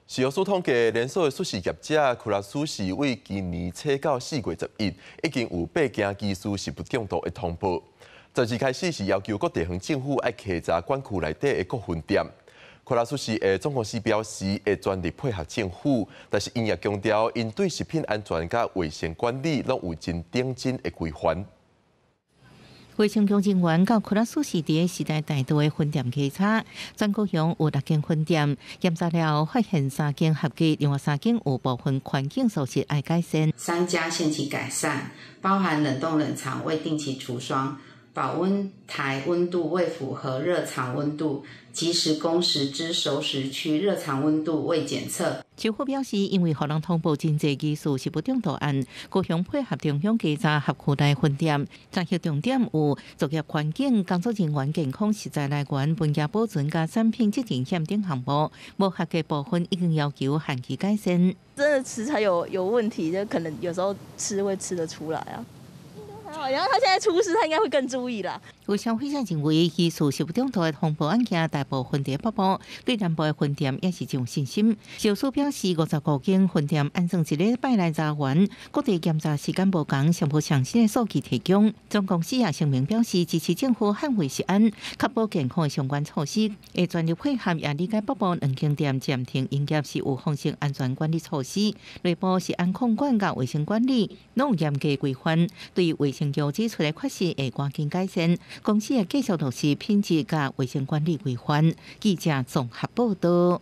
食藥署統計，連鎖的壽司業者庫拉壽司對今年初到4月11，已經有八件疑似食物中毒的通報。12開始是要求各地方政府愛稽查管區內底的各分店。庫拉壽司的總公司表示會全力配合政府，但是𪜶也強調，𪜶對食品安全佮衛生管理攏有真頂真的規範。衛生局人員到庫拉壽司佇時代大道的分店稽查，全高雄有六間分店，檢查了後發現三間合格，另外三間有部分環境措施愛改善。三家限期改善，包含冷凍冷藏未定期除霜、保溫台溫度未符合熱藏溫度、即時供食之熟食區熱藏溫度未檢測。政府表示，因為予人通報真濟疑似食物中毒案，高雄配合中央稽查轄區內分店，查核重點有作業環境、工作人員健康、食材來源、文件保存佮產品責任險等項目，無合格部分已經要求限期改善。真的食材有問題，就可能有時候吃會吃得出來啊。然後他現在出事，他應該會更注意啦。有消費者認為，疑似食物中毒的通報案件大部分佇北部，對南部的分店也是真有信心。食藥署表示，55間分店按算一禮拜來查完，各地檢查時間無仝，尚無上新的數據提供。總公司也聲明表示，支持政府捍衛食安、確保健康的相關措施，會全力配合，也理解北部兩間店暫停營業是有風險安全管理措施，內部食安控管佮衛生管理攏有嚴格規範，對衛生局指出的缺失會趕緊改善。公司會繼續落實品質佮衛生管理規範。記者綜合報道。